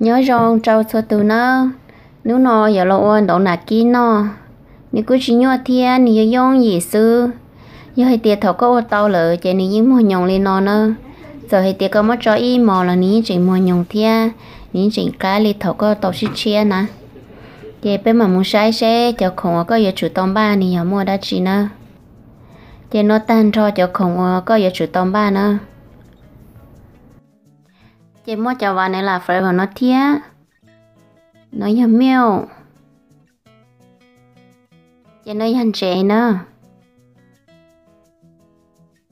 Nyob zoo rau txhua tus nawb. Hnub no yuav los ua ntoo nas kib noj. Nws kuj tsis nyuaj thiab nws yog yooj yim xwb. Yog hais tias thaum koj ua tau lawm ces nws yeej muag nyoos li no na. Txawm hais tias koj muab tso ib hmos los nws yeej tseem muag nyoos thiab, nws yeej tseem qab li thaum koj tau sib tshiab na. Ces peb mam mus saib seb cov khoom uas koj yuav tsum tau npaj nws yog muaj dab tsi na. Ces no tag nrho cov khoom uas koj yuav tsum tau npaj na. Ces muaj cov vanilla flavor no thiab. No yog milk. Ces no yog ntsev na.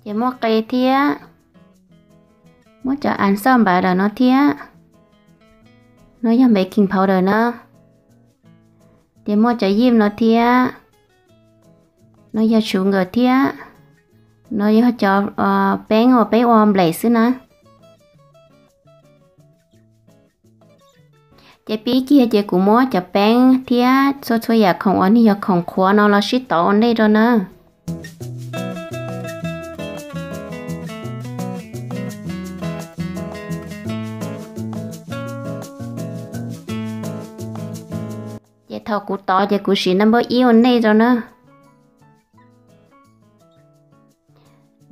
Ces muaj qe thiab. Muaj cov an xauj npav daws no thiab. No yog baking powder na. Ces muaj cov yij no thiab. No yog sugar thiab. No yog cov peeb uas peb ua nplej xwb na. Ces pib kiag ces kuv muab cov peeb thiab txhua txhua yam khoom uas nws yog khoom qhuav no los sib tov ua ntej rau na. Ces thaum kuv tov ces kuv siv nab npawb ib ua ntej rau na.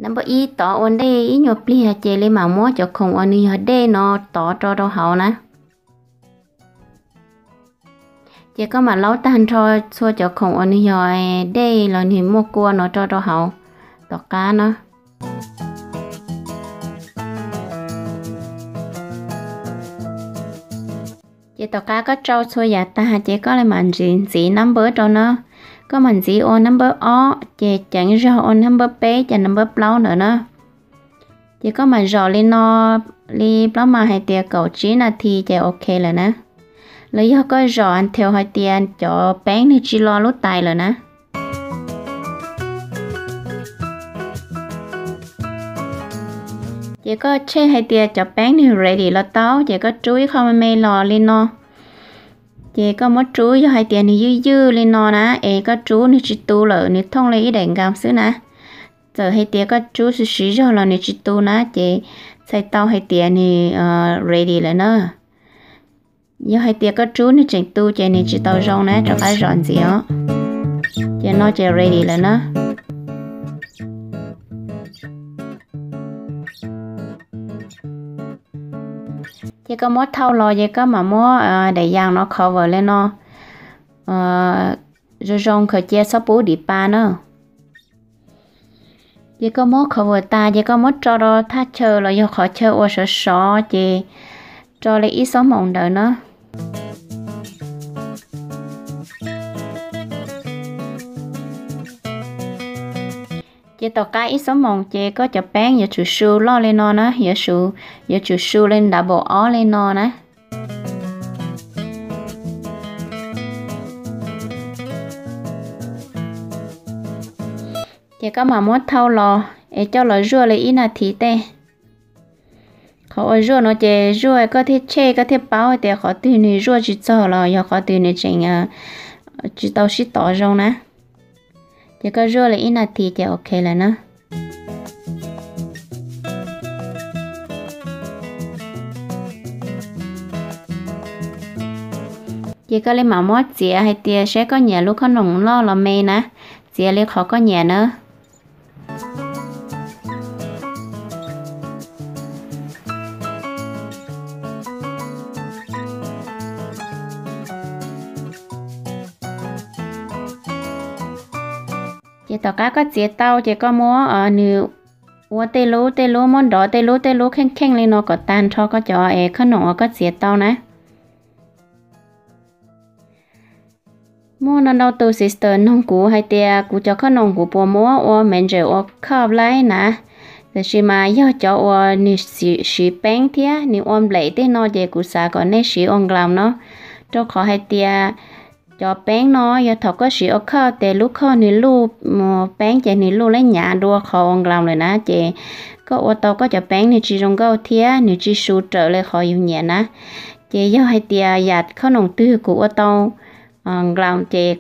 Nab npawb ib tov ua ntej ib nyuag pliag ces li mam muab cov khoom uas nws yog dej no tov rau rau hauv na. Ces koj mam laub tag nrho txhua cov khoom uas nws yog dej los nws muaj kua no rau rau hauv tom qab na. Ces tom qab koj tsau txhua yam tag ces koj li mam ntxiv ntxiv nab npawb rau na. Koj mam ntxiv ua nab npawb ob ces ceev zog ua nab npawb peb ces nab npawb plaub ntawd na. Ces koj mam zom li no li plaub mas hais tias kaum tsib nas this ces ok lawm na. Los yog koj zom until hais tias cov peeb nws tsis lo lub tais lawm na. Ces koj check hais tias cov peeb nws ready los tau ces koj rub ib qho me me los li no. Ces koj muab rub, yog hais tias nws ywj ywj li no na es koj rub nws tsis tu lawm, nws thooj li ib daim nkas xwb na. Txawm hais tias koj rub siv siv zog los nws tsis tu na ces txhais tau hais tias nws ready lawm na. Yog hais tias koj rub nws tseem tu ces nws tsis tau zoo na, rov qab zom ntxiv os. Ces no ces ready lawm na. Ces koj muab thauj los ces koj mam muab daim yas no cover li no zoo zoo khaws cia txhob pub dim pa na. Ces koj muab cover tas ces koj muab tso rau thaj chaw los yog qhov chaw uas sov sov ces rau li ib xuab moos ntawd na. Ces tom qab ib xuab moos ces koj cov peeb yuav tsum su loj li no na, yuav tsum su li ntav npaum ob li no na. Ces koj mam muab thauj los es coj los zuaj li ib nas this tej. Qhov uas zuaj no ces zuaj koj thiaj check koj thiaj paub tias qhov twg nws zuaj tsis txog los yog qhov twg nws tseem tsis tau sib tov zoo na. Ces koj zuaj li ib nas this ces ok lawm na. Ces koj li mam muab txiav hais tias saib koj nyiam lub khob noom loj los me na, txiav li qhov koj nyiam na. Ces tom qab koj txiav tau ces koj muab nws ua tej lub tej lub, muab nrov tej lub tej lub kheej kheej li no kom tag nrho koj cov es khob noom uas koj txiav tau na. Muaj ntau ntau tus sister noog kuv hais tias kuv cov khob noom kuv puas muab ua me ntses ua cup laib na. Tiam sis mas yog cov uas nws siv peeb thiab nws ua nplev tej no ces kuv xav kom nej siv ua nklaus no, rau qhov hais tias cov peeb no yog thaum koj siv ua cup ces lub cup nws luj, peeb ces nws luj laib nyav dua qhov ua nklaus lawm na, ces koj ua tau koj cov peeb nws tsis zoo nkauj thiab nws tsis su raws li qhov yus nyiam na. Ces yog hais tias yam khob noom twg kuv ua tau nklaus ces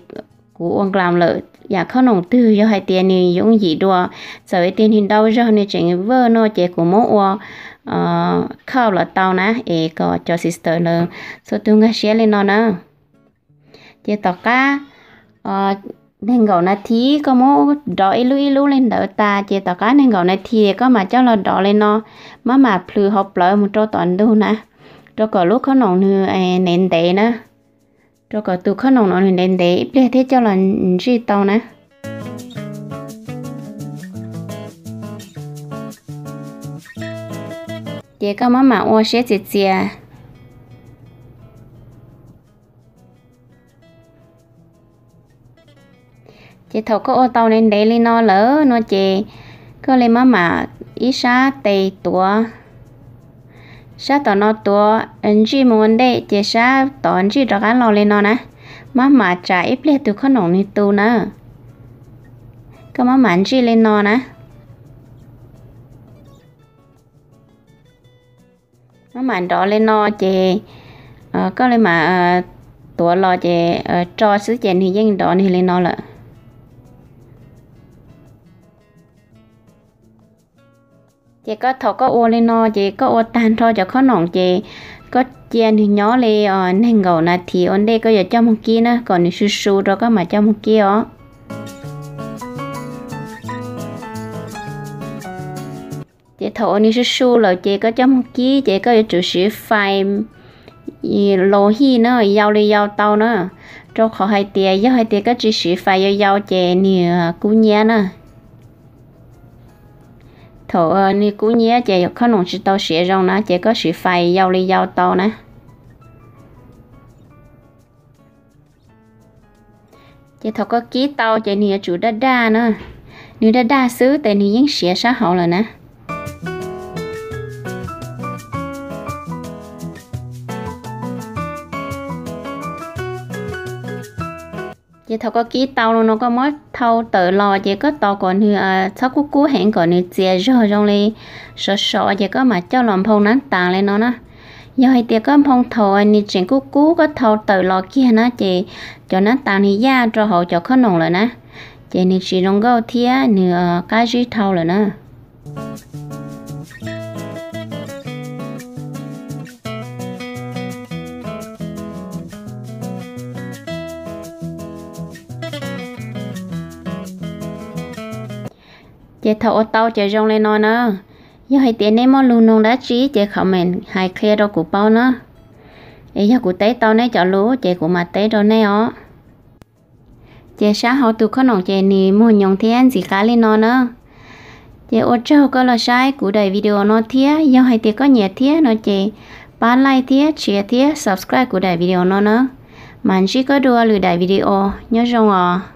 kuv ua nklaus lawm, yam khob noom twg yog hais tias nws yooj yim dua, txawm tias nws ntau zog nws tseem vwj no ces kuv muab ua khauj los tau na, es kom cov sister lawv txhua tus nkag siab li no na. Ces tom qab nees nkaum nas this koj muab dov ib lub ib lub li ntawd tas, ces tom qab nees nkaum nas this koj mam coj los dov li no, maj mam plhws hauv plawv mus rau tom ntug na, rau kom lub khob noom nws ntev ntev na, rau kom tus khob noom no nws ntev ntev ib pliag thiab coj los ntsij tau na. Ces koj maj mam ua siab txias txias. Ces thaum koj ua tau ntev ntev li no lawm no ces koj li maj mam ib sab tes tuav, sab tom no tuav ntsij mus ua ntej, ces sab tod ntsij rov qab los li no na. Maj mam tsam ib pliag tus khob noom nws tu na. Koj maj mam ntsij li no na. Maj mam nrov li no ces koj li mam tuav los ces tso xwb ces nws yeej nrov nws li no lawm. Ces koj thaum koj ua li no ces koj ua tag nrho cov khob noom ces koj cia nws nyob li nees nkaum nas this ua ntej koj yuav coj moog kib na, kom nws su su rau koj mam coj moog kib os. Ces thaum uas nws su su lawm ces koj coj moog kib ces koj yuav tsum siv fais laus hij na, yau li yau tau na, rau qhov hais tias yog hais tias koj tsis siv fais yau yau ces nws kub nyiab na. Thaum nws kub nyiab ces khob noom tsis tau siav zoo na, ces koj siv fais yau li yau tau na. Ces thaum koj kib tau ces nws yuav tsum daj daj na, nws daj daj xwb tes nws yeej siav sab hauv lawm na. Ces thaum koj kib tau los no koj muab thau tawm los ces koj tos kom nws txhob kub kub heev kom nws txias zog zoo li sov sov ces koj mam coj los nphoo nab tas li no na. Yog hais tias koj nphoo thaum nws tseem kub kub koj thau tawm los kiag na ces cov nab tas nws yaj rau hauv cov khob noom lawm na, ces nws tsis zoo nkauj thiab nws qab zib dhau lawm na. Ces thaum ua tau ces zoo li no na. Yog hais tias nej muaj lus nug dab tsi ces comment hais qhia rau kuv paub na. Es yog kuv teb tau nej cov lus ces kuv mam teb rau nej os. Ces sab hauv tus khob noom ces nws muag nyoos thiab ntxim qab li no na. Ces ua tsaug koj los saib kuv daim video no thiab, yog hais tias koj nyiam thiab no ces pab like thiab share thiab subscribe kuv daim video no na. Mam ntsib koj dua lwm daim video, nyob zoo os.